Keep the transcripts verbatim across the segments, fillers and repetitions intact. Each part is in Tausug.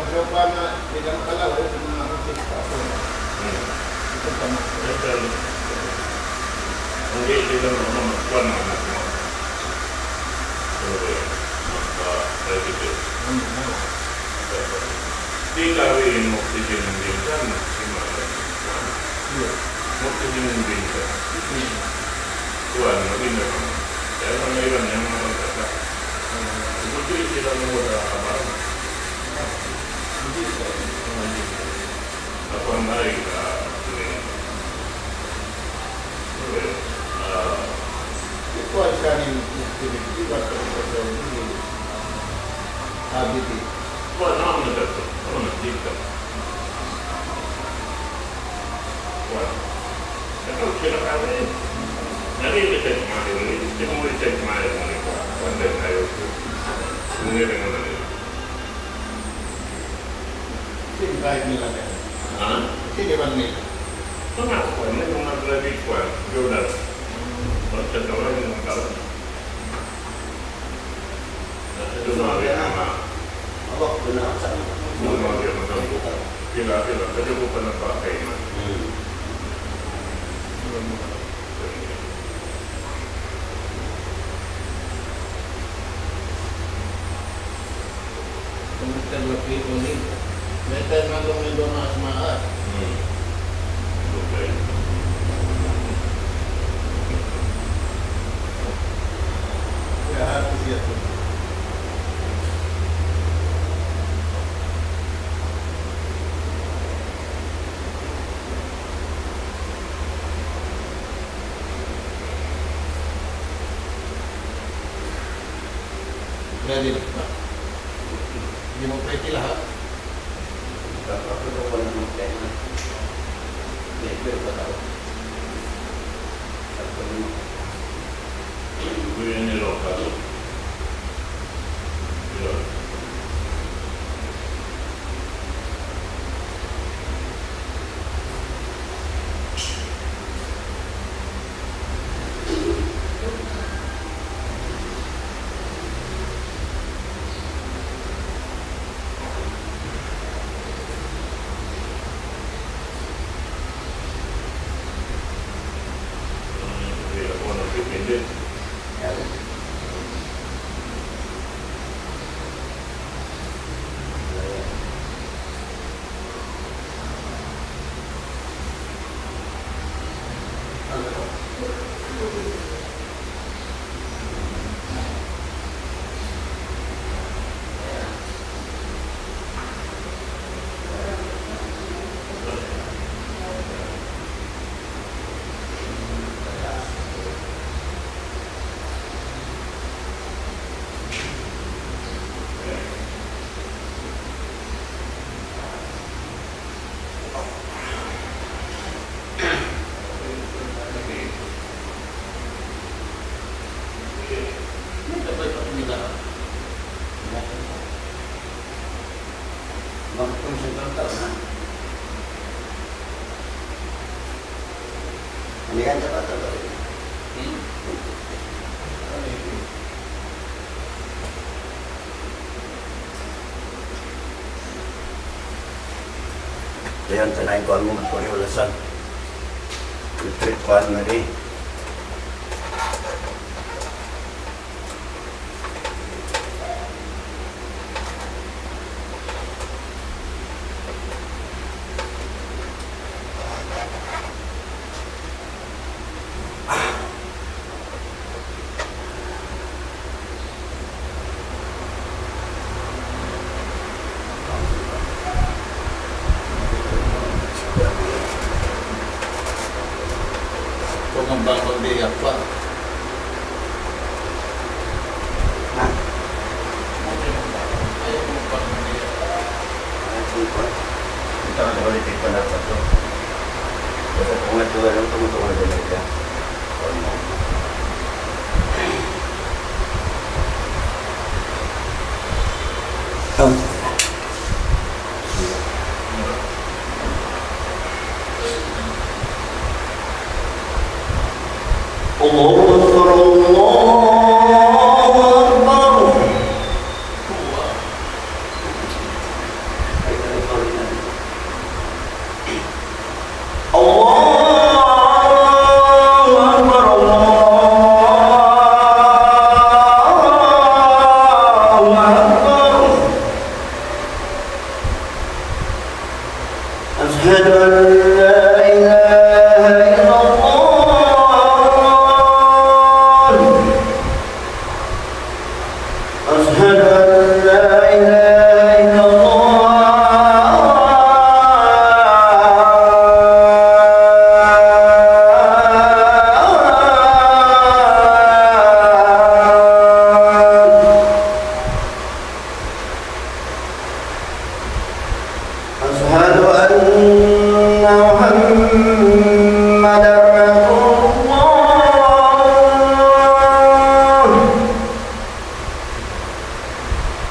Pero pa na, bilang pala, wala sa mga music pa ako. Hmm. Ito pa na. Ito, hindi sila mga magkuhan na anak mo. Ano ba yan? Magpa-private. Hmm, hmm. Di ka rin mo, sige, hindi ka, hindi ka, Murti sin bingka. Kuwan, mabinda pa. Kaya nga ngayon, yung mga bata. Murti sila mo sa kabaran. Ako ang naik, ah, ini. Ah, ito ay siya ni Murti, iwan ko sa ini. Sabi di. Kuwan, ano ang nagkakita? Ano ang nagkakita? Sino kahit nila na? Ha? Sino ba nila? Mga kuwan, yung mga graduate kuwan, journal. Pagkatawa yung mga tao. Dumawi na nga. Awak ko na sa Dumawi ang magkampo. Pila-pila. Kasi ko pa nagpakay na. Hmm. Kumusta ang laki ko ni? May tayo na lang may doon na asmaan. Hmm. Okay. Kaya happy siya to. Ready na ba? Hindi mo pwede lahat. Dapat ko wala ng pera. Hindi, pero ba daw? Dapat ko yun. Kuya ni Roca. Yun. Magtapus na taon, ha? Ano yan, dapat ito? Hmm? Dayn ha tanayan ku amu, pag-iwalasan. Trip pa na rin. Kung ang bangkang di apa. Ha? Ito ang quality pa na pa to. Kasi kung ito, alam ko, ito ang quality. الله أكبر، الله أكبر.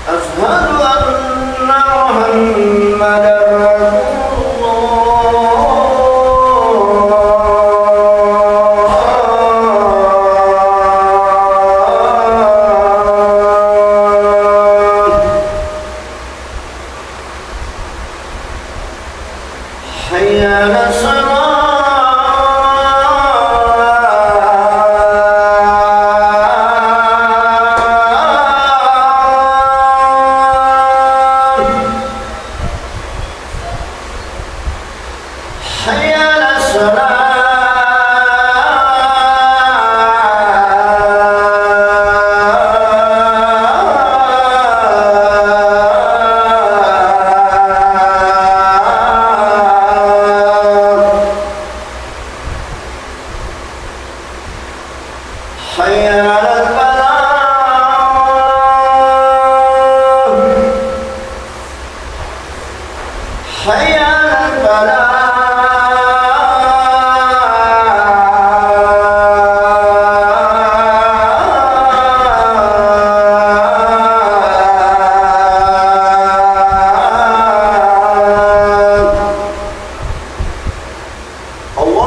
أشهد أن محمدا رسول الله. حي على الصلاة. حي على الصلاة. حي على الفلاح. حي على الفلاح. الله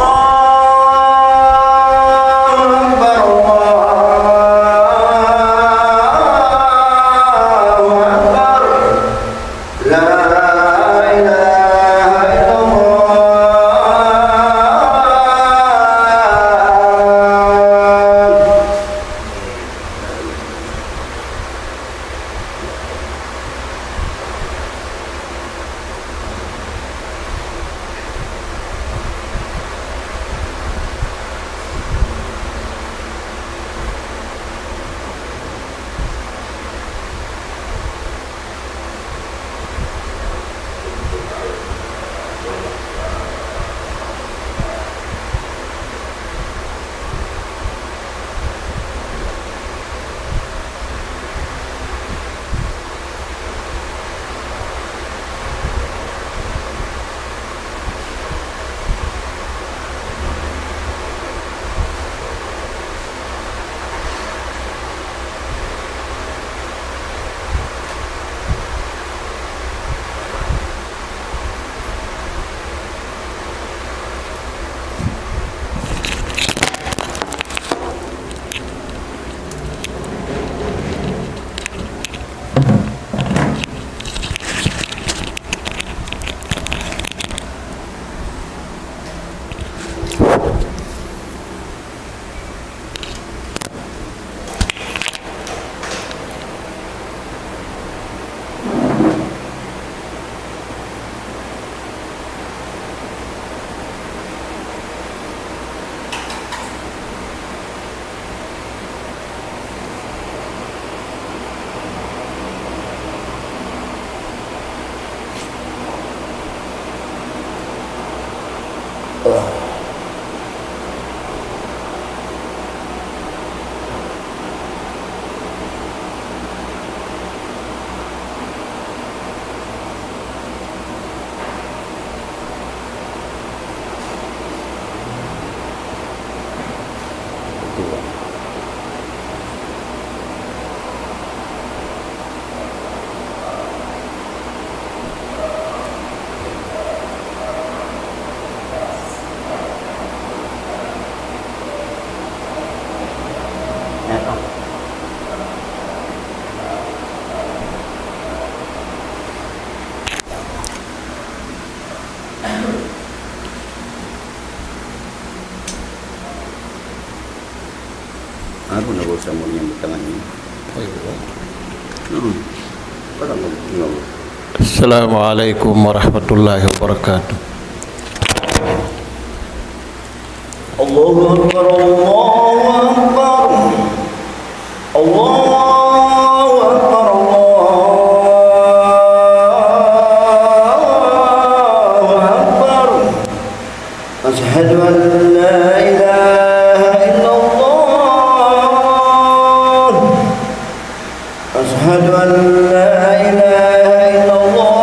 أكبر، الله أكبر. لا إله إلا الله. Aku na ba sa' mu niyang butangan ini? Ay, wala. Hmm. Parang mag-, no. Assalamu alaikum warahmatullahi wabarakatuh. الله أكبر، الله أكبر. الله أكبر، الله أكبر. أشهد أن لا إله إلا الله. أشهد أن لا إله إلا الله.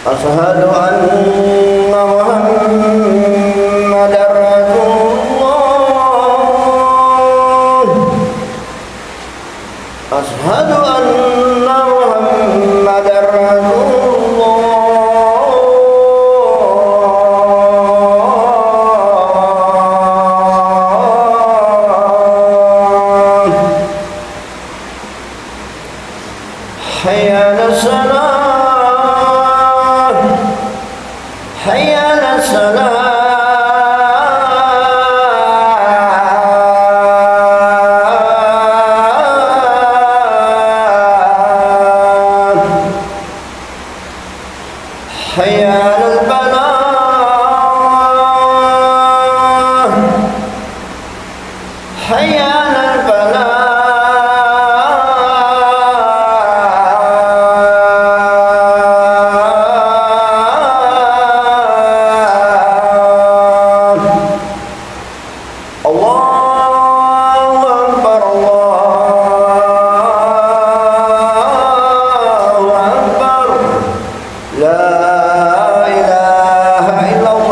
أشهد أن محمدا رسول الله. أشهد أن محمدا رسول الله. حي على الصلاة. حي على الصلاة. حي على الفلاح. حي على الفلاح. الله أكبر، الله أكبر. لا إله إلا الله.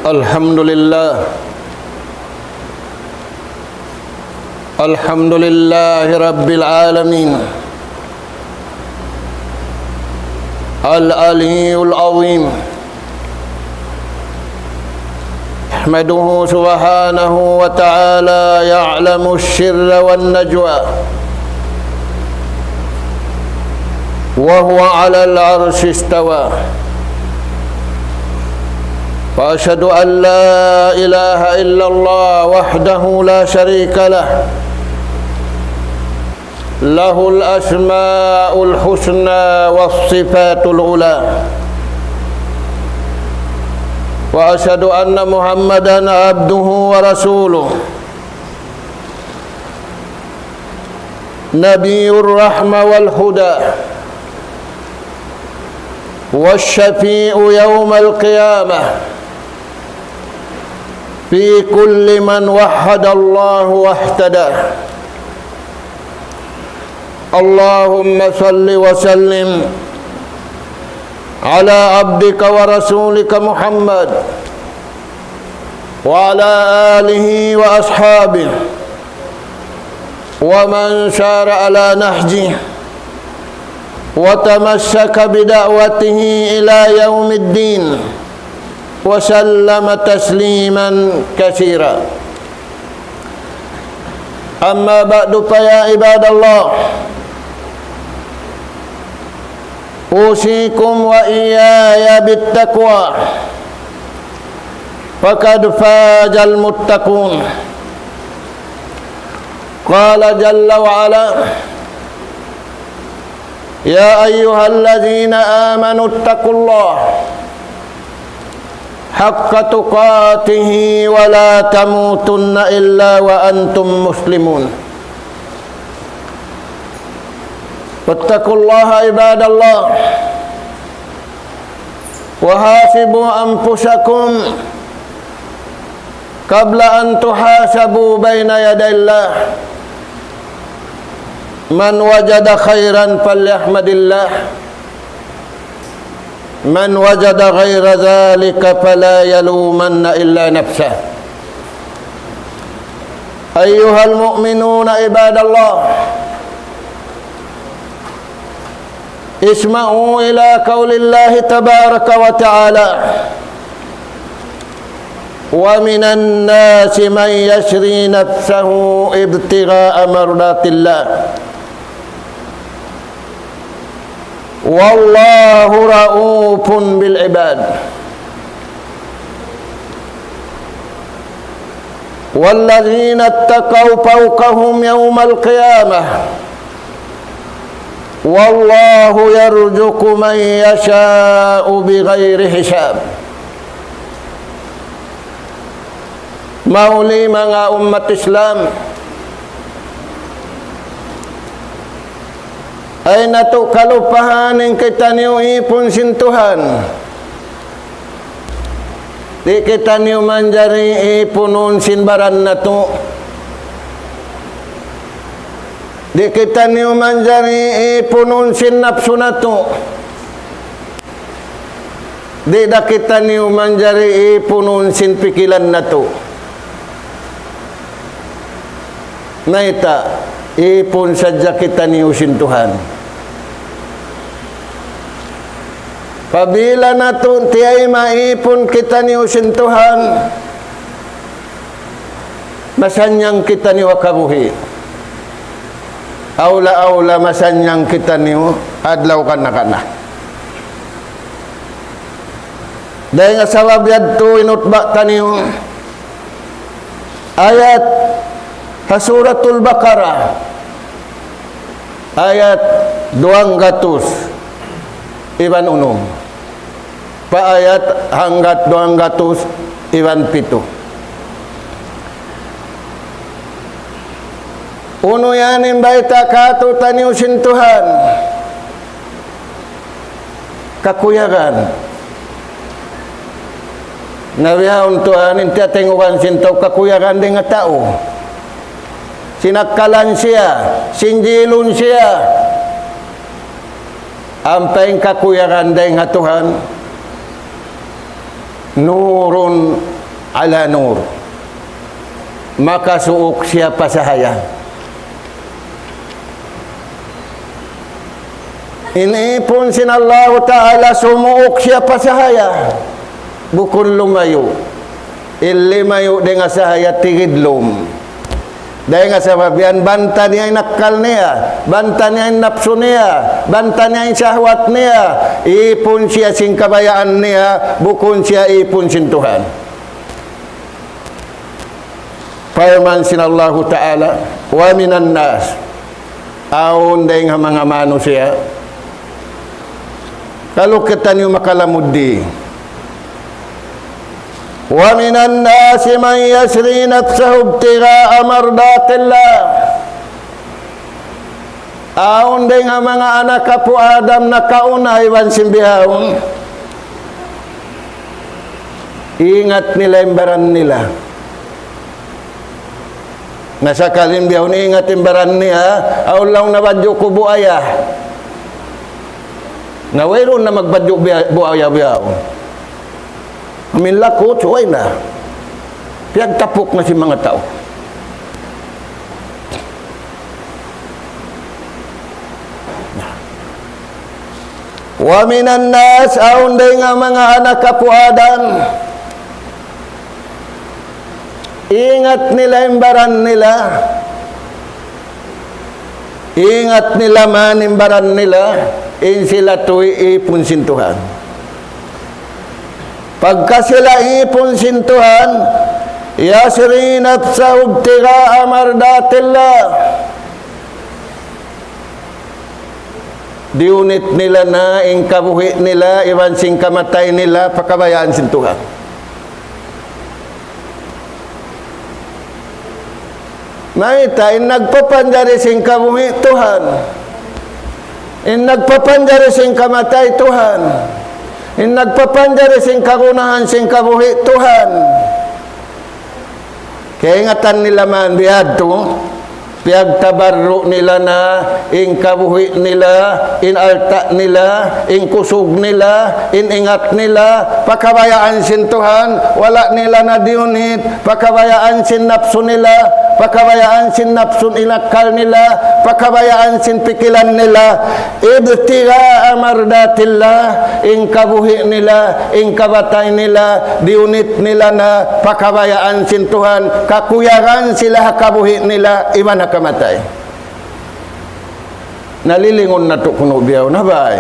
الحمد لله. الحمد لله رب العالمين. العلي العظيم. نحمده سبحانه وتعالى يعلم السر والنجوى، وهو على العرش استوى. وأشهد أن لا إله إلا الله وحده لا شريك له، له الأسماء الحسنى والصفات العلى. وأشهد أن محمدا عبده ورسوله، نبي الرحمة والهدى، والشفيع يوم القيامة في كل من وحد الله واهتدى. اللهم صل وسلم على عبدك ورسولك محمد وعلى آله وأصحابه ومن سار على نهجه وتمسك بدعوته إلى يوم الدين وسلم تسليما كثيرا. أما بعد، فيا عباد الله، أوصيكم وإياي بالتقوى، فقد فاز المتقون. قال جل وعلا: يا أيها الذين آمنوا اتقوا الله حق تقاته ولا تموتن إلا وأنتم مسلمون. فاتقوا الله عباد الله، وحاسبوا أنفسكم قبل أن تحاسبوا بين يدي الله. من وجد خيرا فليحمد الله، من وجد غير ذلك فلا يلومن إلا نفسه. أيها المؤمنون عباد الله، اسمعوا إلى قول الله تبارك وتعالى: ومن الناس من يشري نفسه ابتغاء مرضات الله والله رءوف بالعباد. والذين اتقوا فوقهم يوم القيامة والله يرزق من يشاء بغير حساب. Mauli manga ummat Islam, ayaw natu' kalupahan in kitaniyu ipun sin Tuhan. Di' kitaniyu manjari ipunun sin baran natu'. Di' kitaniyu manjari ipunun sin napsu natu'. Di' da kitaniyu manjari ipunun sin pikilan natu'. Mayta', ipun sadja kitaniyu sin Tuhan. Apabila natu' tiyayma' ipun kitaniyu sin Tuhan, masannyang kitaniyu ha kabuhi'. Awla-awla masannyang kitaniyu adlaw kana-kana. Dayn ha sabab yadtu in utba' taniyu, ayat ha Suratul Baqarah, ayat duwanggatus iban unum. Pa ayat hanggat duwanggatus iban pitu. Unu yan in bayta' kātu'niyu sin Tuhan? Kakuyagan. Na bihaun tuwan in tiyatingugan sin tau kakuyagan dayn ha tau. Sinakkalan siya, sinjilun siya. Ampa in kakuyagan dayn ha Tuhan, نور على نور. Makasuuk siya pa sahaya. In ipun sin Allahu Ta'ala sumuuk siya pa sahaya. Bukun lumayu'. In limayu' dayn ha sahaya tigidlum. Dayn ha sabab yan banta niya in akkal niya, banta niya in napsu niya, banta niya in sahwat niya. Ipun siya sin kabayaan niya, bukun siya ipun sin Tuhan. Parman sin Allahu Ta'ala, ومن الناس, awn dayn ha manga manusiya'. Kalu kitaniyu makalamud di. ومن الناس من يشري نفسه ابتغاء مرضات الله. Awn dayn ha manga anak apu' Adam nakauna iban sin bihaun. Ingat nila in baran nila. Na sakali in bihaun ingat in baran niya, awn laung nabadju' ku buaya. Na wayruun na magbadju' biya-, buaya bihaun. Amin lakut, way na. Piyagtapuk na sin manga tau. ومن الناس, awn dayn ha manga anak apu' Adam. Ingat nila in baran nila. Ingat nila man in baran nila, in sila tuwi' ipun sin Tuhan. Pagka sila ipun sin Tuhan, يشري نفسه ابتغاء مرضات الله. Diyunit nila na in kabuhi' nila iban sin kamatay nila pa kabayaan sin Tuhan. Mayta', in nagpapanjari sin kabuhi' Tuhan. In nagpapanjari sin kamatay Tuhan. In nagpapanjari sin kagunahan sin kabuhi' Tuhan. Kaingatan nila man bihadtu, piyagtabarru' nila na in kabuhi' nila, in alta' nila, in kusug nila, in ingat nila, pa kabayaan sin Tuhan, wala' nila na diyunit, pa kabayaan sin napsu nila, pa kabayaan sin napsu in akkal nila, pa kabayaan sin pikilan nila. ابتغاء مرضات الله, in kabuhi' nila, in kamatay nila, diyunit nila na pa kabayaan sin Tuhan, kakuyagan sila ha kabuhi' nila, iban ha kamatay. Nalilingun natu' kunu' bihaun, na bay.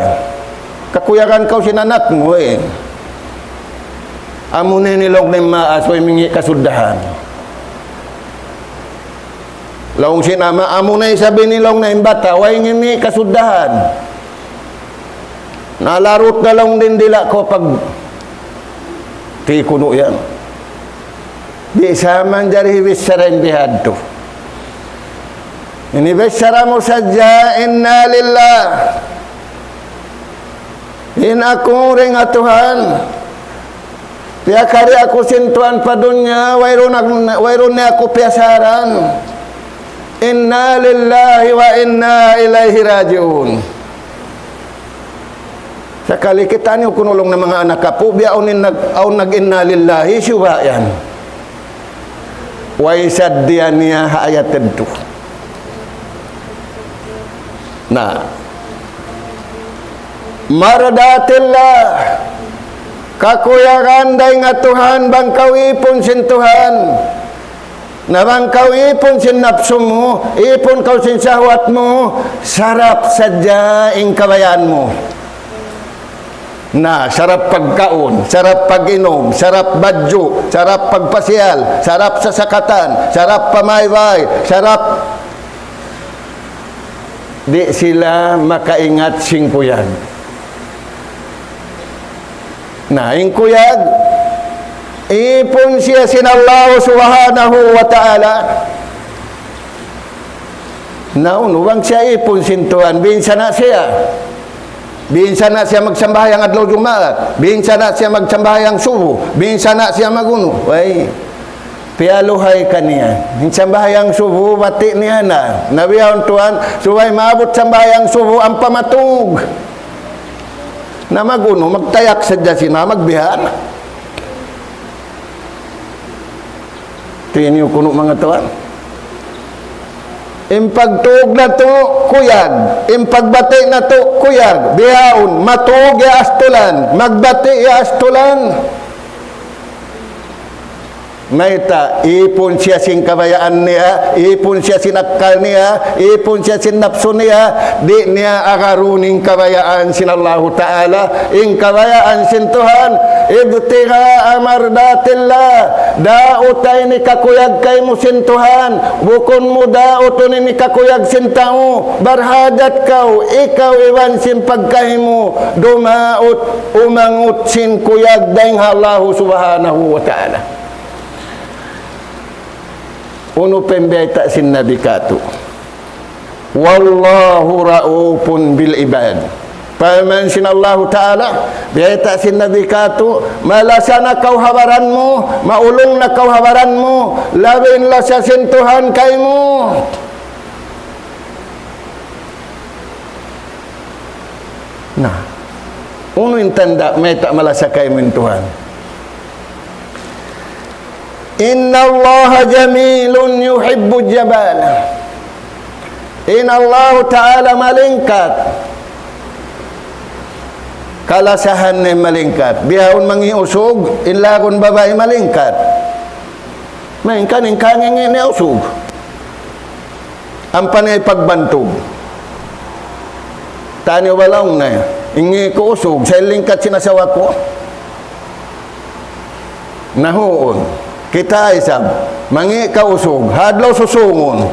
Kakuyagan kaw sin anak mu, eh. Amu na in ilawag na in maas, way mingi' kasuddahan. Laung sin ama', amu na isab ini laung niya in bata', way ngimi' kasuddahan. Nalarut na laung in dila' ku pag tikunu' yan. Di' sa manjari hibichara in bihadtu. Ini bichara mu sadja, inna lillah. In aku dayn ha Tuhan. Piyakari aku sin Tuhan pa dunya, wayruun, wayruun niya aku piyasaran. Inna lillahi wa inna ilayhi raji'un. Sakali kitaniyu kunu' laung na manga anak apu', biya' awn in nag-, awn nag-inna lillahi, siya ba yan? Way saddiya niya ha ayat yadtu. Na. Mardatillah. Kakuyagan dayn ha Tuhan, bang kaw ipun sin Tuhan. Na bang kaw ipun sin napsu mu, ipun kaw sin sahwat mu, sarap sadja in kabayaan mu. Na, sarap pagkaun, sarap pag-inum, sarap badju', sarap pagpasiyal, sarap sasakatan, sarap pamaybay, sarap di' sila makaingat sin kuyag. Na, in kuyag, ipun siya sin Allah Subhanahu wa Ta'ala. Na unu bang siya ipun sin Tuhan, binsana siya. Binsana siya magsambahayang adlaw Jumaat. Binsana siya magsambahayang subu. Binsana siya magunu. Way. Piyaluhay kaniya. In sambahayang subu, bati' niya na. Na biya' yaun Tuhan, subay maabut sambahayang subu, ampa matug. Na magunu, magtayak sadja sila, magbihan. Tiniyu kunu' manga tuwan. In pagtug natu' kuyag, in pagbati' natu' kuyag, bihaun, matug ya astulan, magbati' ya astulan. Mayta', ipun siya sin kabayaan niya, ipun siya sin akkal niya, ipun siya sin napsu niya, di' niya agarun in kabayaan sin Allahu Ta'ala, in kabayaan sin Tuhan, ابتغاء مرضات الله, daut ta ini kakuyag kaymu sin Tuhan, bukun mu dautun ini kakuyag sin tau, barhajat kaw, ikaw iban sin pagkahi mu, dumaut, umangut sin kuyag dayn ha Allahu Subhanahu wa Ta'ala. Unu pa in biyayta' sin Nabi katu'? والله رءوف بالعباد. Parman sin Allahu Ta'ala, biyayta' sin Nabi katu', malasa na kaw ha baran mu, maulung na kaw ha baran mu, labi in lasa sin Tuhan kaymu. Na, unu in tanda' mayta' malasa kaymu in Tuhan? إن الله جميل يحب الجمال. In Allahu Ta'ala malingkat. Kalasahan niya malingkat. Bihaun mangi' usug, in lagun babai malingkat. Malayngkan in kangingi' niya usug. Ampa niya ipagbantug. Taniyu ba laung niya, ingi' ku usug, sa' in lingkat sin asawa ku. Na huun, kita' isab, mangi' kaw usug, ha adlaw susungun.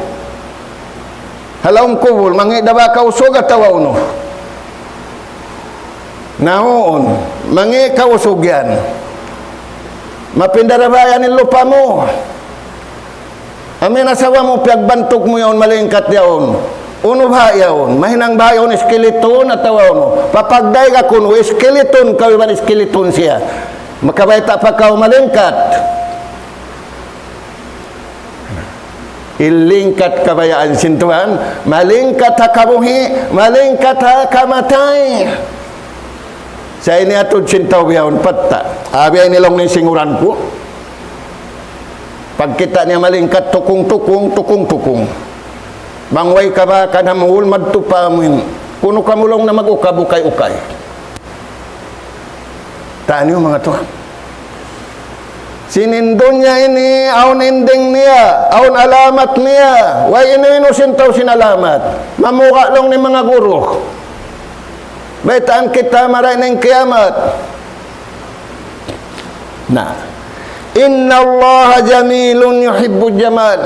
Ha lawm kubul, mangi' da ba kaw usug atawa unu? Na huun, mangi' kaw usug yan. Mapinda da ba yan in lupa mu? Amu in asawa mu, piyagbantug mu yaun, malingkat yaun. Unu baha' yaun? Mahinang baha' yaun, skeleton atawa unu? Papagdayga kunu', skeleton kaw iban skeleton siya. Makabayta' pa kaw malingkat. In lingkat kabayaan sin Tuhan, malingkat ha kabuhi', malingkat ha kamatay. Sa' ini atud sin tau bihaun patta'. Abi ini laung niya in singuran ku. Pagkita' niya malingkat, tukung-tukung, tukung-tukung. Bang way kabakan ha muhul madtu pa amuin. Kunu' kamu laung niya mag-ukab ukay-ukay. Taniyu manga tuwan. Sin in dunya ini, awn ending niya, awn alamat niya. Way inu-inu sin tau sin alamat. Mamuga' laung niya manga guru. Baytaan kita marayaw na in kiyamat. Na. إن الله جميل يحب الجمال.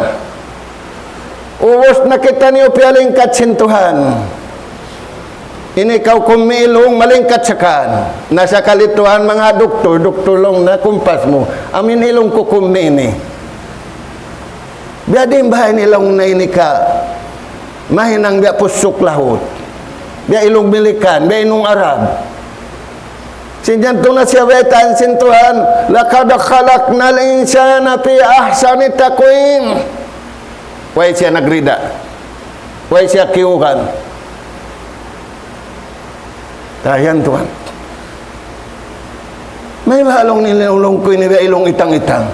Ubus na kitaniyu piyalingkat sin Tuhan. Ini kaw kummi' ilung malingkat sa kan. Na sakali tuwan manga doktor, doktor laung na kumpas mu. Amu in ilung ku kummi' ini. Biya' diin baha' ini laung na ini ka. Mahinang biya' pusuk lahut. Biya' ilung Milikan, biya' ilung Arab. Sin yan tuud na siya baytaan sin Tuhan, لقد خلقنا الإنسان في أحسن تقويم. Way siya nagrida. Way siya kiyugan. Dayan tuwan. Mayta' laung niya ilung ku ini biya' ilung itang-itang.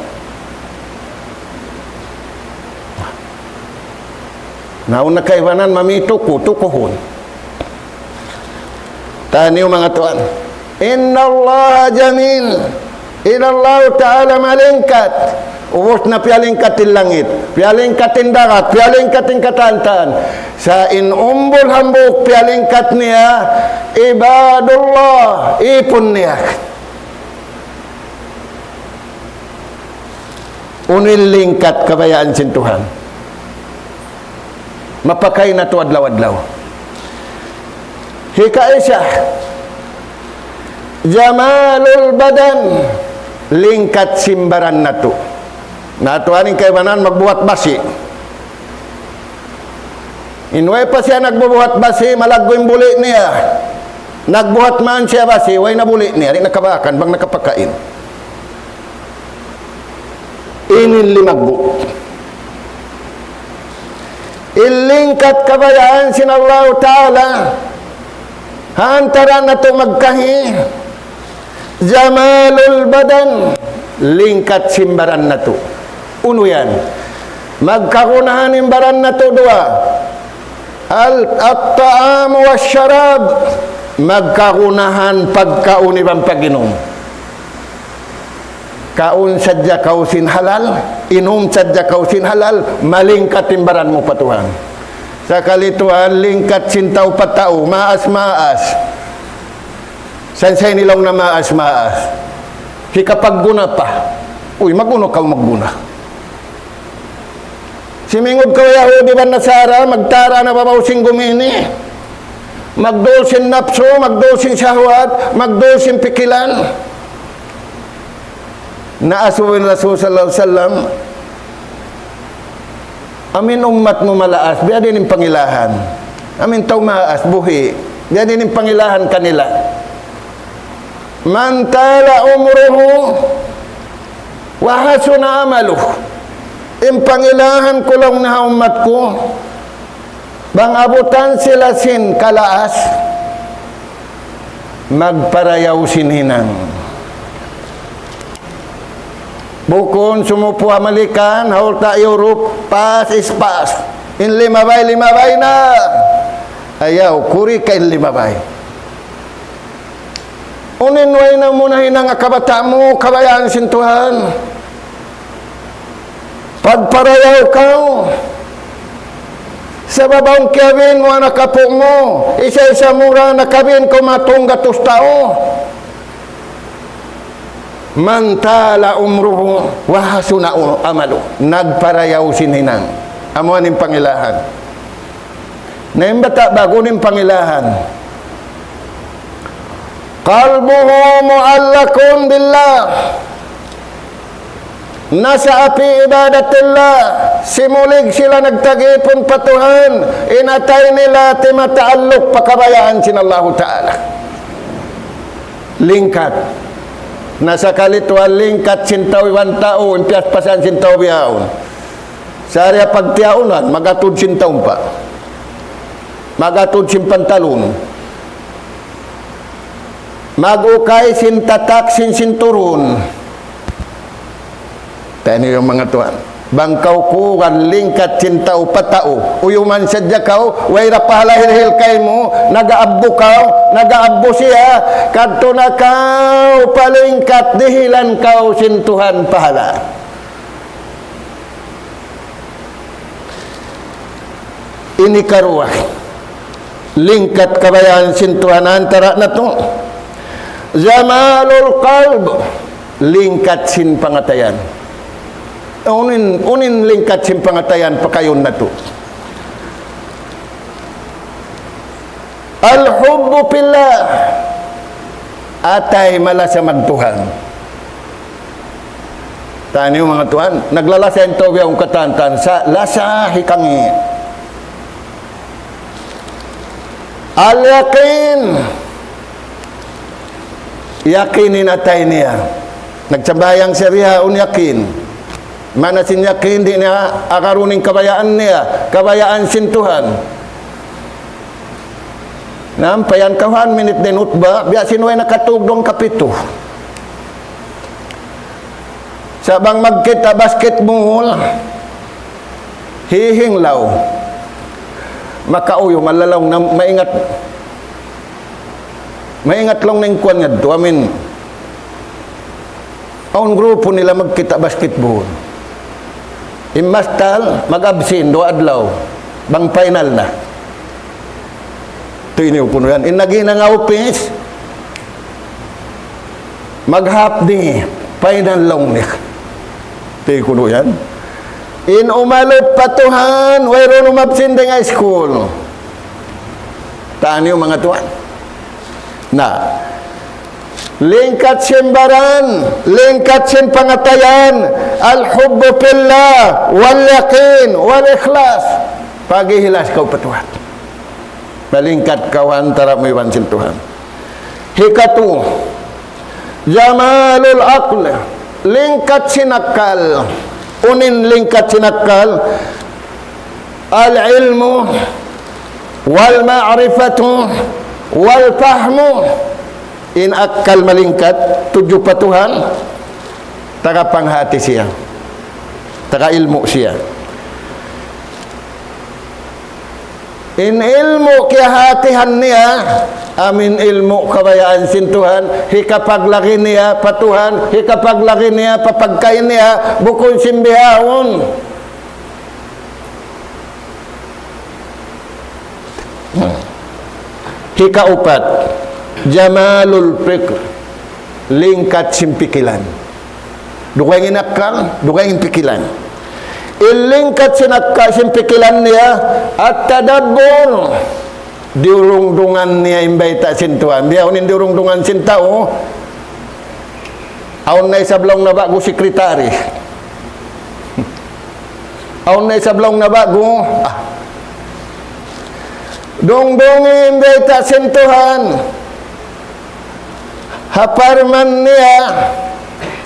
Na, awn na kaibanan mami tuku, tukuhun. Taniyu manga tuwan. إن الله جميل. In Allahu Ta'ala malingkat. Ubus na piyalingkat in langit, piyalingkat in dagat, piyalingkat in katan-katan. Sa' in umbul hambuuk piyalingkat niya, عباد الله, ipun niya. Unu in lingkat kabayaan sin Tuhan. Mapakay natu' adlaw-adlaw. Hikaisa, جمال البدن, lingkat sin baran natu'. Na tuwan in kaibanan magbuhat basi'. In way pa siya nagbubuhat basi', malaggu' in buli' niya. Nagbuhat man siya basi', way na buli' niya, di' na kabakan, bang nakapakain. Ini in limaggu'. In lingkat kabayaan sin Allahu Ta'ala, ha antara natu' magkahi, جمال البدن, lingkat sin baran natu'. Unu yan? Magkagunahan in baran natu' duwa. Al-, الطعام والشراب. Magkagunahan pagkaun iban pag-inum. Kaun sadja kaw sin halal, inum sadja kaw sin halal, malingkat in baran mu pa Tuhan. Sakali tuwan, lingkat sin tau pa tau, maas-maas. San sa ini laung na maas-maas. Hikapagguna pa. Uy, magunu kaw magguna. Simingud kaw Yahudi iban Nasara, magtara na babaw sin gumi ini. Magdul sin napsu, magdul sin shahwat, magdul sin pikilan. Na asubu in Rasul sallallahu alayhi wasallam, amu in ummat mu malaas, biya' diin in pangilahan. Amu in tau maas, buhi', biya' diin in pangilahan kanila. من طال عمره وحسن عمله. In pangilahan ku laung niya ha ummat ku, bang abutan sila sin kalaas, magparayaw sin hinang. Bukun sumupu Amerika, ha Europe, pass is pass. In limabay, limabay na. Ayaw, kuri ka in limabay. Unu in way na mu nahinang ha kabata' mu, kabayaan sin Tuhan. Pagparayaw kaw. Sabab awn kiyabin mu anak apu' mu, isa-isa mu ra nakabin kaw matunggatus tau. من طال عمره وحسن عمله. Nagparayaw sin hinang. Amu in pangilahan. Na in bata' ba'gu in pangilahan. قلبه معلق بالله. نشأ في عبادة الله. Simulig sila nagtagipun pa Tuhan, in atay nila timata'alluk pa kabayaan sin Allahu Ta'ala. Lingkat. Na sakali tuwan lingkat sin tau iban tau, in piyaspasan sin tau bihaun. Sariya pagtiyaunan, mag-atud sin taumpa'. Mag-atud sin pantalun. Mag-ukay sin tatak sin sinturun. Taniyu manga tuwan. Bang kaw kuwan lingkat sin tau pa tau. Uyuman sadja kaw, way ra pahala hilhil kaymu, nag-aabbu kaw, nag-aabbu siya, kadtu na kaw pa lingkat dihilan kaw sin Tuhan pahala. Ini karuwa. Lingkat kabayaan sin Tuhan antara natu'. جمال القلب. Lingkat sin pangatayan. Unu in, unu in lingkat sin pangatayan pakayun natu'. الحب في الله. Atay malasa magtuhan. Taniyu manga tuwan, naglalasa in tau biya' katan-katan sa' lasa hikangi'. اليقين. Yakin in atay niya. Nagsambahayang siya bihaun yakin. Maana sin yakin, di' niya agarun in kabayaan niya, kabayaan sin Tuhan. Naam, payan kaw han minit dayn utba, biya' sin way nakatug duun kapitu. Sa' bang magkita' basketball, hihinglaw. Makauyu', malalaw na maingat. Maingat laung niya in kuwan yadtu, amin. Awn grupo nila magkita' basketball. In mastal, mag-absent, duwa adlaw. Bang final na. Tiniyu kunu' yan. In naghinang ha upis, mag-half day, final laung niya. Tiniyu kunu' yan. In umalup pa Tuhan, wayruun umabsent dayn ha school. Taniyu manga tuwan. Na, lingkat sin baran, lingkat sin pangatayan, الحب في الله واليقين والإخلاص. Pag-ikhlas kaw pa Tuhan. Malingkat kaw ha antara' mu iban sin Tuhan. Hikatu, جمال العقل, lingkat sin akkal. Unu in lingkat sin akkal? العلم والمعرفة والفهم. In akkal malingkat, tudju pa Tuhan, taga panghati siya, taga ilmu' siya. In ilmu' kiyahatihan niya, amin ilmu' kabayaan sin Tuhan, hikapaglagi niya pa Tuhan, hikapaglagi niya pa pagkahi niya, bukun sin bihaun. Hikaupat, جمال الفكر, lingkat sin pikilan. Dugaing in akkal, dugaing in pikilan. In lingkat sin akkal, sin pikilan niya, التدبر, diyurungdungan niya in bayta' sin Tuhan. Bihaun in diyurungdungan sin tau, awn na isab laung niya ba'gu secretary. Awn na isab laung niya ba'gu, ah. Dungdungi in bayta' sin Tuhan. Ha parman niya,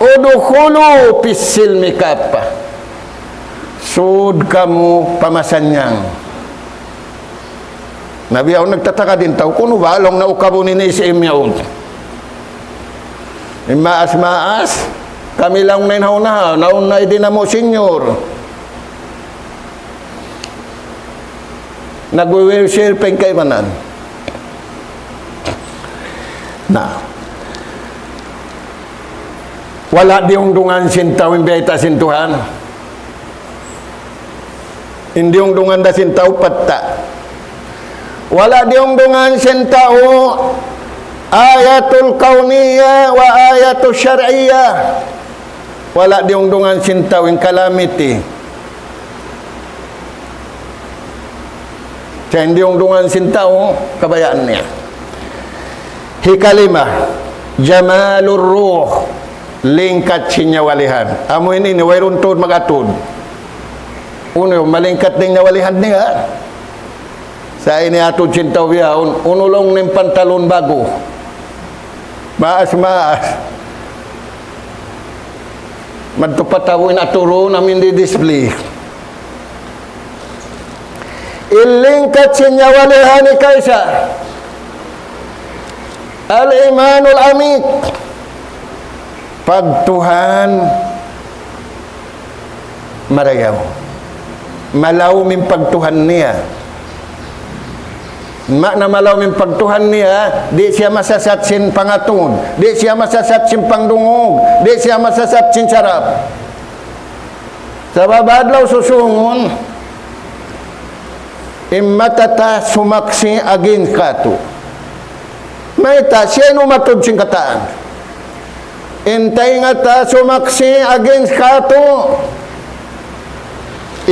ادخلوا في السلم كافة. Sud kamu pa masannyang. Na bihaun nagtataka in tau, kunu' ba laung niya ukabun in S M yaun. In maas-maas, kami laung niya in ha unahan, nauna in di' namu' senior. Nag-wheelchair pa in kaibanan. Na, wala' diyungdungan sin tau in bayta' sin Tuhan. In diyungdungan da sin tau patta'. Wala' diyungdungan sin tau آيات كونية وآيات شرعية. Wala' diyungdungan sin tau in calamity. Sa' in diyungdungan sin tau, kabayaan niya. Hikalima, جمال الروح. Lingkat sin nyawalihan. Amu ini, ini, wayruun tuud mag-atud. Unu, malingkat in nyawalihan niya. Sa' ini atud sin tau bihaun, unu laung niya in pantalon ba'gu. Maas-maas. Madtu pa tau in aturun, amu in di-display. In lingkat sin nyawalihan hikaisa. الإيمان العميق. Pagtuhan marayaw. Malaw in pagtuhan niya. Maana malaw in pagtuhan niya, di' siya masasat sin pangatud, di' siya masasat sin pangdungug, di' siya masasat sin sarap. Sabab adlaw susūngun, in mata ta sumaksi' against kātu'. Mayta', siya in umatud sin katān. In taynga ta sumaksi' against kātu'.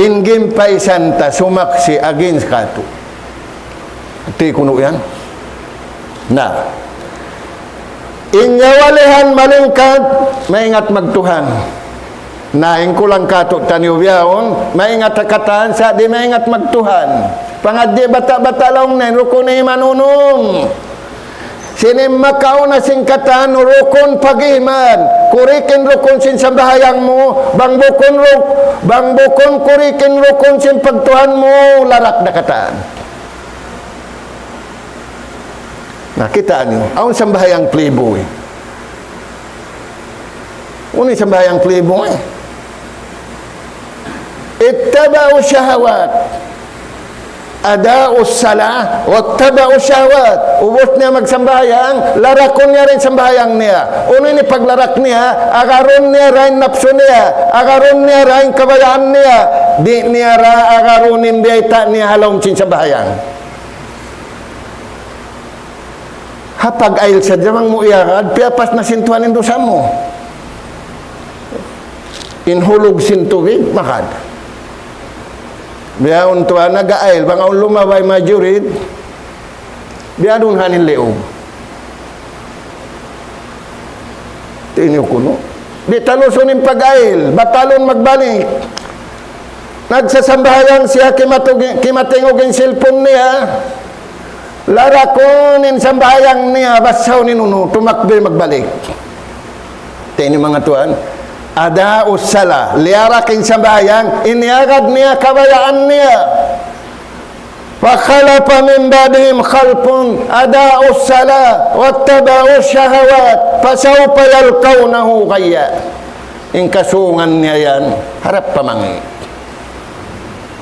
In ginpaisan ta sumaksi' against kātu'. Hāti kunu' yan. Na, in nyawa lihan malingkat, maingat magtuhan. Na, in kulang katu' taniyu bihaun, maingat ha katan, sa' di' maingat magtuhan. Pangadji' bata'-bata' laung niya, rukun iman unum. Sin makauna sin katan, rukun pag-iman. Kurik in rukun sin sambahayang mu, bang bukun ruk-, bang bukun kurik in rukun sin pagtuhan mu, larak da katan. Na, kitaa niyu, awn sambahayang playboy. Unu in sambahayang playboy? اتبعوا الشهوات. أضاعوا الصلاة واتبعوا الشهوات. Ubus niya magsambahayang, larakun niya ra in sambahayang niya. Unu in paglarak niya? Agarun niya ra in napsu niya. Agarun niya ra in kabayaan niya. Di' niya ra agarun in biyayta' niya ha lawm sin sambahayang. Ha pag-ayil sadja bang mu iyagad, piyapas na sin Tuhan in dusa mu. In hulug sin tubig, makad. Bihaun tuwan nag-ayil, bang awn lumabay majurid, biyadun hanin liug. Tiniyu kunu'. Di' talusun in pag-ayil, batalun magbalik. Nagsasambahayang siya, kimatug-, kimatingug in cellphone niya. Larakun in sambahayang niya, basahun in unu, tumakbir magbalik. Tiniyu manga tuwan, أضاعوا الصلاة, liyarak in sambahayang, in iyagad niya, kabayaan niya. فخلف من بعدهم خلف أضاعوا الصلاة واتبعوا الشهوات فسوف يلقون غيا. In kasungan niya yan, harap pamangi'.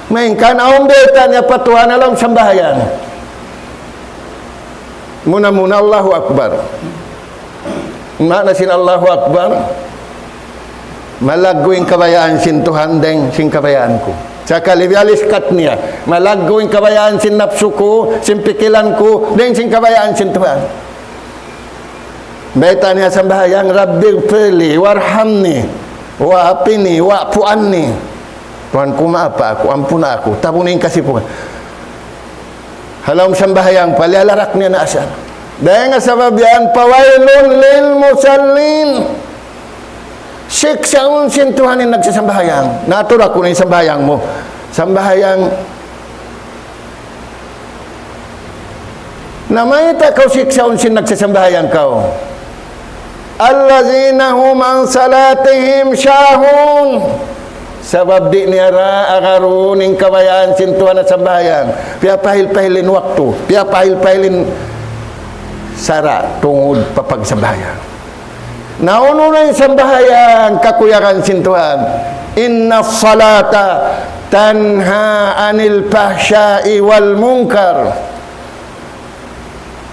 Malayngkan awn biyayta' niya pa Tuhan ha lawm sambahayang. Muna-muna, Allahu Akbar. Maana sin Allahu Akbar, malaggu' in kabayaan sin Tuhan dayng sin kabayaan ku. Sakali biyaliskat niya, malaggu' in kabayaan sin napsu ku, sin pikilan ku, dayng sin kabayaan sin Tuhan. Bayta' niya sambahayang, رب اغفر لي وارحمني وعافني واعف عني. Tuhan ku, maapa aku, ampuna aku, tabuna in kasipugan. Ha lawm sambahayang pa, liyalarak niya na asal. Dayng ha sabab yan, فويل للمصلين. Siksaun sin Tuhan in nagsasambahayang. Natura ku na in sambahayang mu. Sambahayang. Na mayta' kaw siksaun sin nagsasambahayang kaw? الذين هم عن صلاتهم ساهون. Sabab di' niya ra agarun in kabayaan sin Tuhan ha sambahayang. Piyapahil-pahil in waktu. Piyapahil-pahil in sara' tungud pa pagsambahayang. Na unu na in sambahayang kakuyagan sin Tuhan? إن الصلاة تنهى عن الفحشاء والمنكر.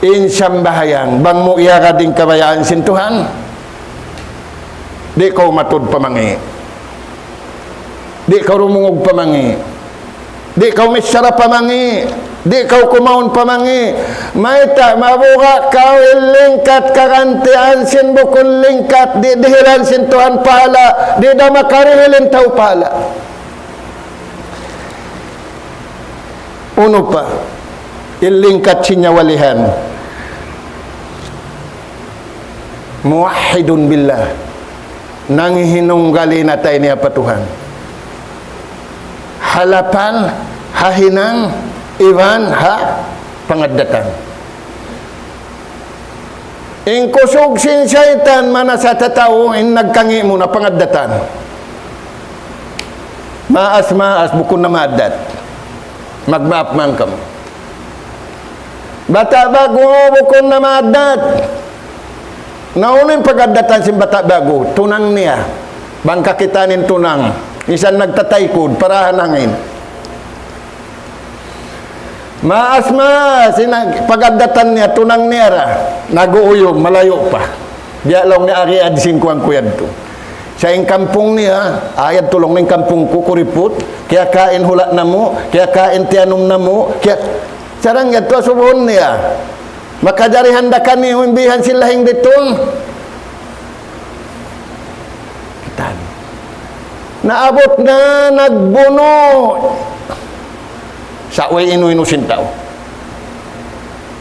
In sambahayang, bang mu iyagad in kabayaan sin Tuhan, di' kaw matud pamangi'. Di' kaw rumungug pamangi'. Di' kaw missara pamangi'. Di' kaw kumaun pamangi'. Mayta', mabuga' kaw in lingkat kagantian sin bukun lingkat, di' dihilan sin Tuhan pahala', di' da makarihil in tau pahala'. Unu pa, in lingkat sin nyawa lihan. موحد بالله. Nanghinunggali na tay niya pa Tuhan. Ha lapal, ha hinang, iban ha pangaddatan. In kusug sin saytan manasa' ta tau, in nagkangi' mu na pangaddatan. Maas-maas, bukun na maaddat. Magmaap man kamu. Bata' ba'gu, bukun na maaddat. Na unu in pag-addatan sin bata' ba'gu? Tunang niya. Bang kakitaan in tunang. Minsan nagtataykud, parahan hangin. Maas-maas, in pag-addatan niya, tunang niya ra. Nag-uuyum, malayu' pa. Biya' laung niya, ari adsin kuwan ku yadtu. Sa' in kampung niya, ayad tulung in kampung ku, kuriput, kiyakain hula' namu', kiyakain tiyanum namu', kiya-, sarang yadtu asubuhun niya. Makajari handakan niyu in bihan sin lahing ditu. Kitaan. Naabut na nagbunu'. Sa' way inu-inu sin tau.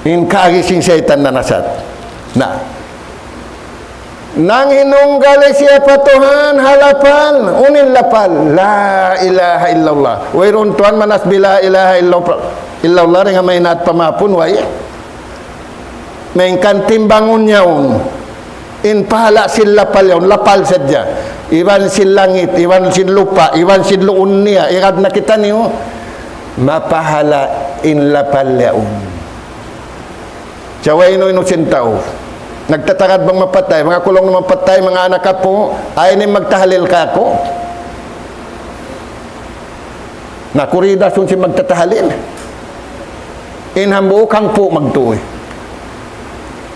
In kari sin saytan na nasat. Na. Nanghinunggal siya pa Tuhan, ha lapal, unu in lapal, لا إله إلا الله. Wayruun tuud manasbih لا إله إلا الله, إلا الله, dayn ha maynaat pa mahapun, way. Malayngkan timbangun niya yaun. In pahala' sin lapal yaun, lapal sadja. Iban sin langit, iban sin lupa', iban sin luun niya, irad na kitaniyu. Mapahala' in lapal yaun. Sa' way inu-inu sin tau. Nagtatagad bang mapatay, manga kulung na mapatay, manga anak apu', ayaw niyu magtahalil kāku'. Na, kuri da sun sin magtatahalil. In hambuuk hangpu' magtuy.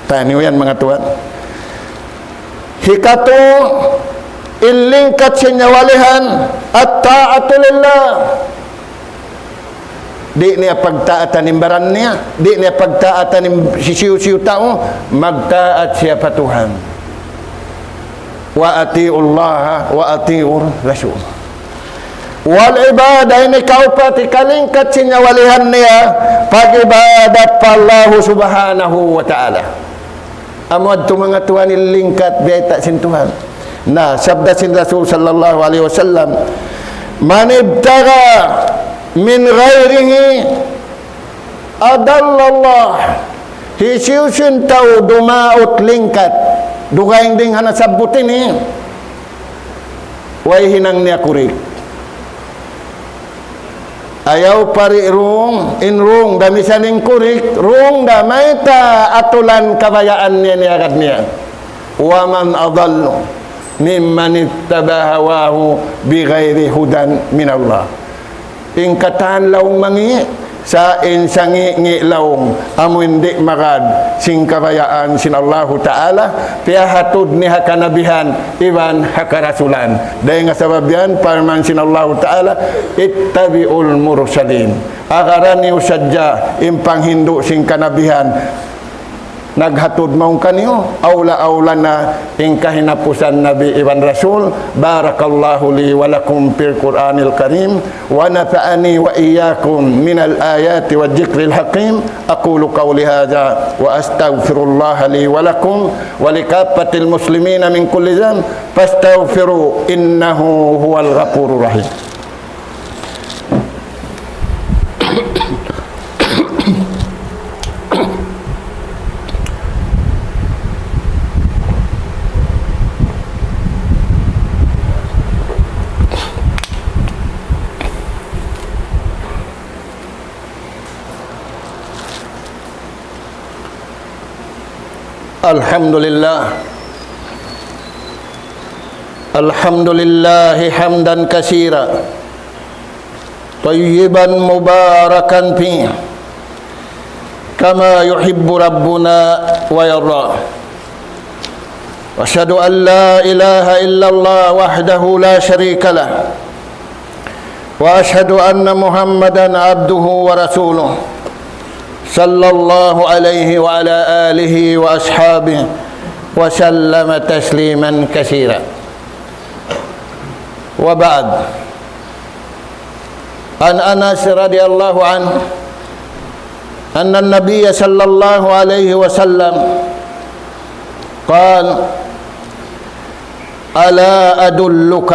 Taniyu yan, manga tuwan. Hikatu, in lingkat sin nyawalihan, الطاعة لله. Di' niya pagtaatan in baran niya, di' niya pagtaatan in hisiyu-siyu tau, magtaat siya pa Tuhan. وأطيعوا الله وأطيعوا الرسول. والعبادة, in hikaupat, hikalingkat sin nyawalihan niya, pag-ibadat pa Allahu Subhanahu wa Ta'ala. Amu yadtu manga tuwan in lingkat biyayta' sin Tuhan. Na, sabda sin Rasul sallallahu alayhi wasallam, من ابتغى من غيره أضله الله. Hisiyu-siyu in tau dumaut lingkat, dugaing dayn ha nasabbut ini, way hinang niya kurik. Ayaw pa di' rung, in rung da misan in kurik, rung da mayta' atulan kabayaan niya, niya agad niya. ومن أضل ممن اتبع هواه بغير هدى من الله. In katan laung mangi', sa' in sangi'-ngi' laung, amu in di' magad sin kabayaan sin Allahu Ta'ala, piyahatud niya ha kanabihan, iban ha karasulan. Dayn ha sabab yan, parman sin Allahu Ta'ala, اتبعوا المرسلين. Agara niyu sadja in panghindu' sin kanabihan naghatud mawn kaniyu, awla-awla na in kahinapusan nabi iban rasul. بارك الله لي ولكم في القرآن الكريم، ونفعني وإياكم من الآيات والذكر الحكيم. أقول قولي هذا وأستغفر الله لي ولكم ولكافة المسلمين من كل ذنب، فاستغفروه إنه هو الغفور الرحيم. الحمد لله. الحمد لله حمدا كثيرا طيبا مباركا فيه كما يحب ربنا ويرضى. وأشهد أن لا إله إلا الله وحده لا شريك له، وأشهد أن محمدا عبده ورسوله، صلى الله عليه وعلى آله وأصحابه وسلم تسليما كثيرا. وبعد، عن أنس رضي الله عنه أن النبي صلى الله عليه وسلم قال: ألا أدلك،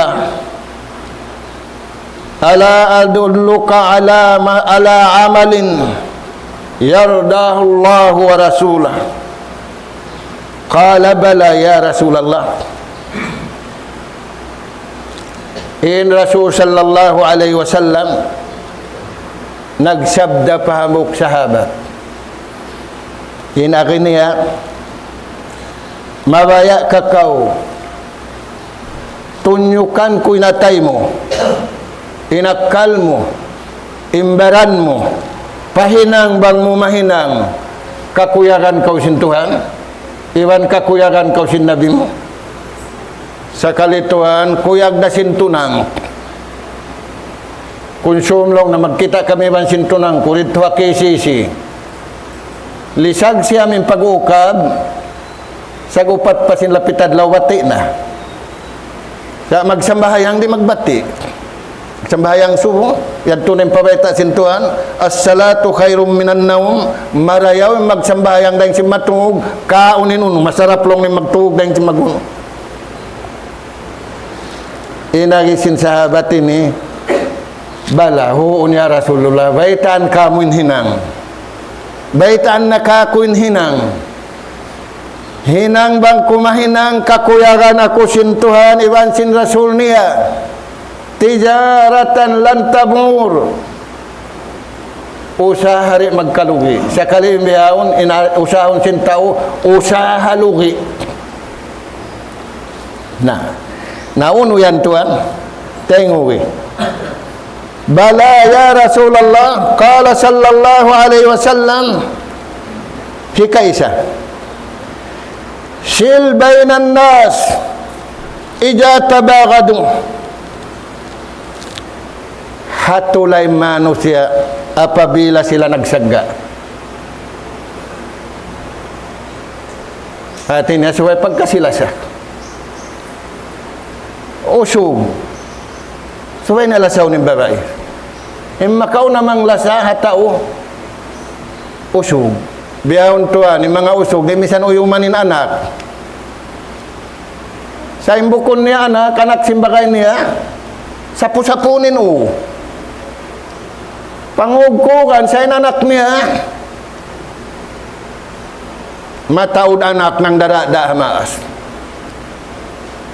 ألا أدلك على ما، على عمل يرضاه الله ورسوله؟ قال: بلى يا رسول الله. In Rasul sallallahu alayhi wasallam nagsabda pa hambuuk sahabat. In agi niya, mabaya' ka kaw, tunyukan ku in atay mu, in akkal mu, in baran mu, pahinang bang mu mahinang, kakuyagan kaw sin Tuhan, iban kakuyagan kaw sin Nabi mu. Sakali tuwan, kuyag da sin tunang. Kunsum laung na magkita' kami iban sin tunang ku didtu ha K C C. Lisag siya amu in pag-ukab, sagupat pa sin lapit adlaw bati' na. Sa' magsambahayang di' magbati'. Sambahayang subu, yadtu na in pabayta' sin Tuhan, "As-salatu khairun minan nawm," marayaw in magsambahayang dayn sin matug, kaun in unu, masarap laung in magtug dayn sin mag-unu. In agi sin sahabat ini, "Bala, huun ya Rasulullah, baytaan kamu in hinang. Baytaan na kaku' in hinang." Hinang bang ku mahinang kakuyagan aku sin Tuhan iban sin Rasul niya. Tijaratan lan tabur. Usaha di' magkalugi. Sakali bihaun, ina-, usahahun sin tau, usaha lugi. Na, na unu yan tuwan? Tengugi. Bala ya Rasulullah, qala sallallahu alayhi wasallam, hikaisa. Sil baynan nas, ija tabagadu. Hatula in manusiya' apabila sila nagsagga'. Hati niya subay pagkasi-lasa. Usug. Subay na lasaw in babai. In makauna manglasa ha tau, usug. Bihaun tuwan, in manga usug, di' misan uyuman in anak. Sa' in bukun niya anak, anak sin bagay niya, sapu-sapu in u. Pangugkugan, sa' in anak niya, mataud anak nangdara-dara ha maas.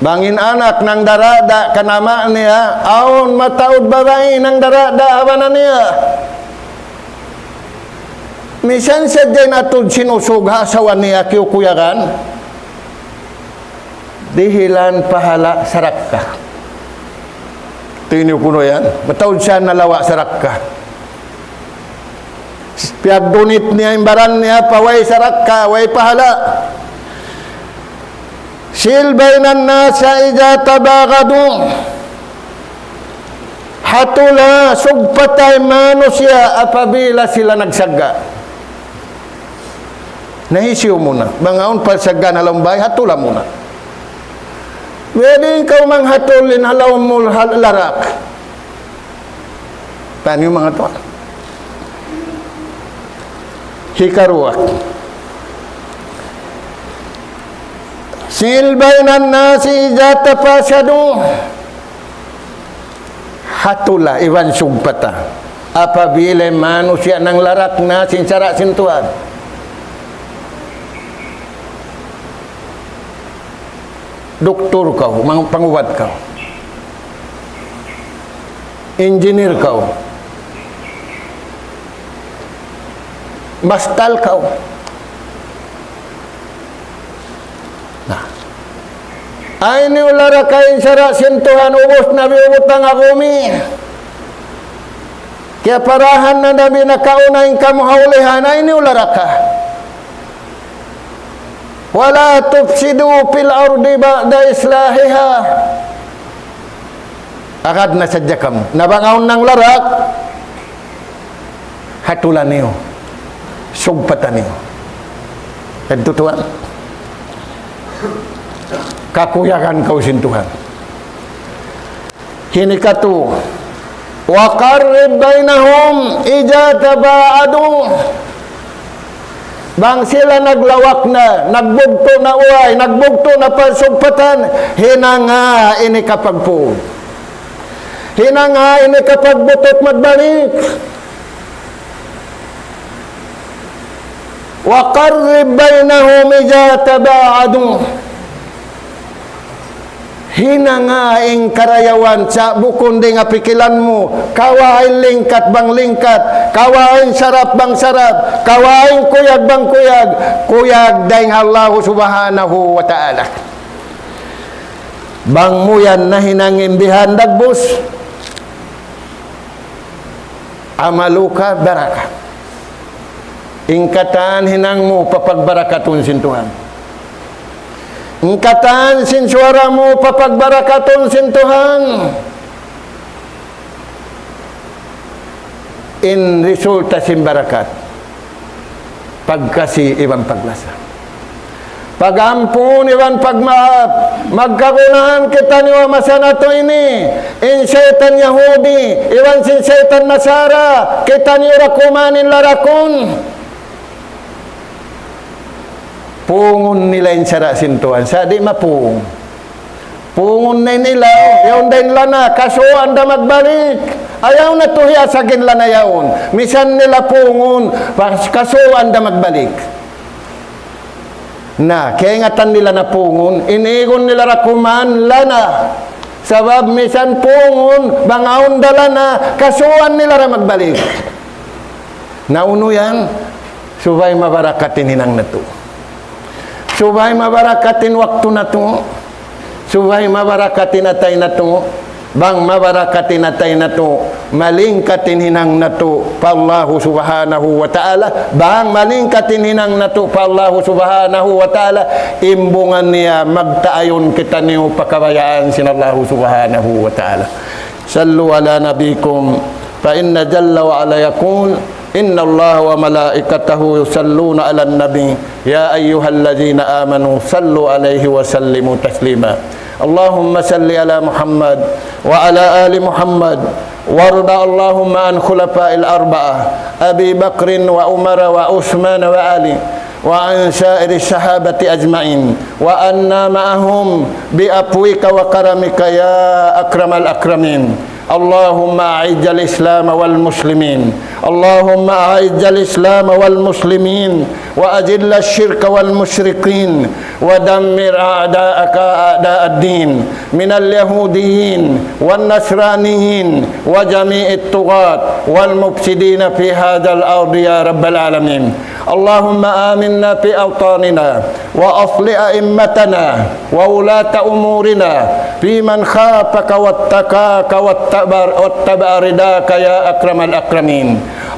Bang in anak nangdara-dara kan ama' niya, awn mataud babai nangdara-dara ha bana niya. Misan sadja in atud sin usug ha asawa niya kiyukuyagan, dihilan pahala' sarakka. Tiniyu kunu' yan, mataud siya nalawa' sarakka. Piyagdunit niya in baran niya pa way sarakka, way pahala'. Sil baynan nas ija tabagadu. Hatula, sugpata in manusiya' apabila sila nagsagga'. Nahisiyu mu na. Bang awn pagsagga' na ha lawm bay, hatula mu na. Pwede kaw manghatul in ha lawm mu hal-, larak. Taniyu manga tuwan. Hikaruwa. Sil baynan nasi ija tafasadu. Hatula iban sugpata. Apabila manusiya' nanglarak na sin sara' sin Tuhan. Doktor kaw, mang-, pangubat kaw. Engineer kaw. Bastal kaw. Na. Ayaw niyu laraka in sara' sin Tuhan, ubus na biyubutang agumi. Kiyaparahan na nabi nakauna in kamuhaulihan, ayaw niyu laraka. ولا تفسدوا في الأرض بعد إصلاحها. Agad na sadja kamu. Na bang awn nanglarak, hatula niyu. Sugpata niyu. Yadtu tuwan. Kakuyagan kaw sin Tuhan. Hikatu, وقرب بينهم إذا تباعدوا. Bang sila naglawak na, nagbugtu' na way, nagbugtu' na pagsugpatan, hinanga in hikapagpug. Hinanga in hikapagbutut magbalik. وقرب بينهم إذا تباعدوا. Hinanga in karayawan sa' bukun dayn ha pikilan mu, kawa in lingkat bang lingkat, kawa in sarap bang sarap, kawa in kuyag bang kuyag, kuyag dayn ha Allah Subhanahu wa Ta'ala. Bang mu yan nahinang in bihan dagbus, عملك بركة. In katan hinang mu papagbarakatun sin Tuhan. In katan sin suwara mu papagbarakatun sin Tuhan. In resulta sin barakat, pagkasi iban paglasa. Pag-ampun iban pagmaap. Magkagunahan kitaniyu ha masa natu' ini. In saytan Yahudi, iban sin saytan Nasara, kitaniyu da kuman in larakun. Pungun nila in sara' sin Tuhan. Sa' di' mapung. Pungun na in ilaw, yaun da in lana, kasuwaan da magbalik. Ayaw na tuud hiyasag in lana yaun. Misan nila pungun, pas-, kasuwaan da magbalik. Na, kaingatan nila na pungun, in igun nila da kuman lana. Sabab misan pungun, bang awn da lana, kasuwaan nila da magbalik. Na unu yan, subay mabarakat in hinang natu'. Subay mabarakat in waktu natu'. Subay mabarakat in atay natu'. Bang mabarakat in atay natu', malingkat in hinang natu' pa Allahu Subhanahu wa Ta'ala. Bang malingkat in hinang natu' pa Allahu Subhanahu wa Ta'ala, imbungan niya magtaayun kitaniyu pa kabayaan sin Allahu Subhanahu wa Ta'ala. صلوا على نبيكم، فإن جل وعلا يقول: إن الله وملائكته يصلون على النبي، يا أيها الذين آمنوا صلوا عليه وسلموا تسليما. اللهم صل على محمد وعلى آل محمد، وارض اللهم عن خلفاء الأربعة، أبي بكر وعمر وعثمان وعلي، وعن سائر الصحابة أجمعين، وعنا معهم بعفوك وكرمك يا أكرم الأكرمين. اللهم أعز الإسلام والمسلمين. اللهم أعز الإسلام والمسلمين، وأذل الشرك والمشركين، ودمر أعداءك أعداء الدين من اليهوديين والنصرانيين وجميع الطغاة والمفسدين في هذا الأرض يا رب العالمين. اللهم آمنا في أوطاننا، وأصلح أئمتنا وولاة أمورنا في من خافك واتقاك واتبع، واتبع رضاك يا أكرم الأكرمين.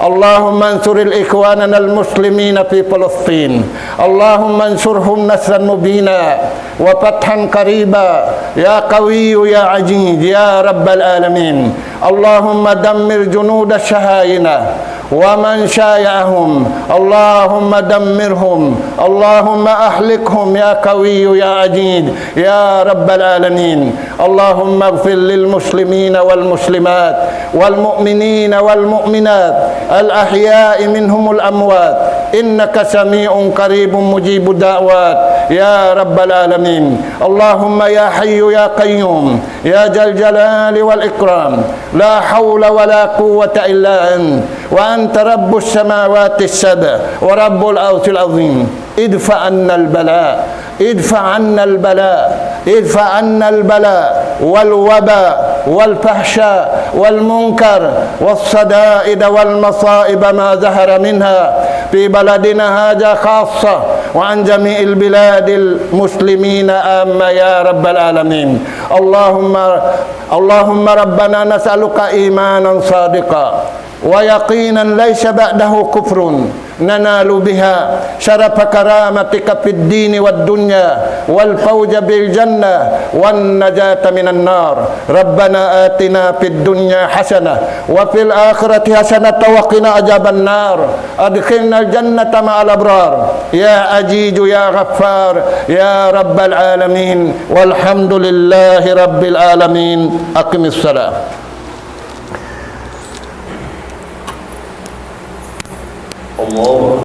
اللهم انصر الإخواننا المسلمين في فلسطين. اللهم انصرهم نصرا مبينا وفتحا قريبا يا قوي يا عزيز يا رب العالمين. اللهم دمر جنود الصهاينة ومن شايعهم، اللهم دمرهم، اللهم أهلكهم يا قوي يا عزيز يا رب العالمين. اللهم اغفر للمسلمين والمسلمات والمؤمنين والمؤمنات الأحياء منهم والأموات، إنك سميع قريب مجيب الدعوات يا رب العالمين. اللهم يا حي يا قيوم يا ذا الجلال والإكرام، لا حول ولا قوة إلا أنت، وأنت رب السماوات السبع ورب العرش العظيم. ادفع عنا البلاء، ادفع عنا البلاء، ادفع عنا البلاء والوباء والفحشاء والمنكر والشدائد والمصائب ما ظهر منها في بلدنا هذا خاصة، وعن جميع البلاد المسلمين عامة يا رب العالمين. اللهم، اللهم ربنا نسألك إيمانا صادقا ويقينا ليس بعده كفر ننال بها شرف كرامتك في الدين والدنيا والفوز بالجنة والنجاة من النار. ربنا آتنا في الدنيا حسنة وفي الآخرة حسنة وقنا عذاب النار. أدخلنا الجنة مع الأبرار يا عزيز يا غفار يا رب العالمين. والحمد لله رب العالمين. أقم الصلاة. الله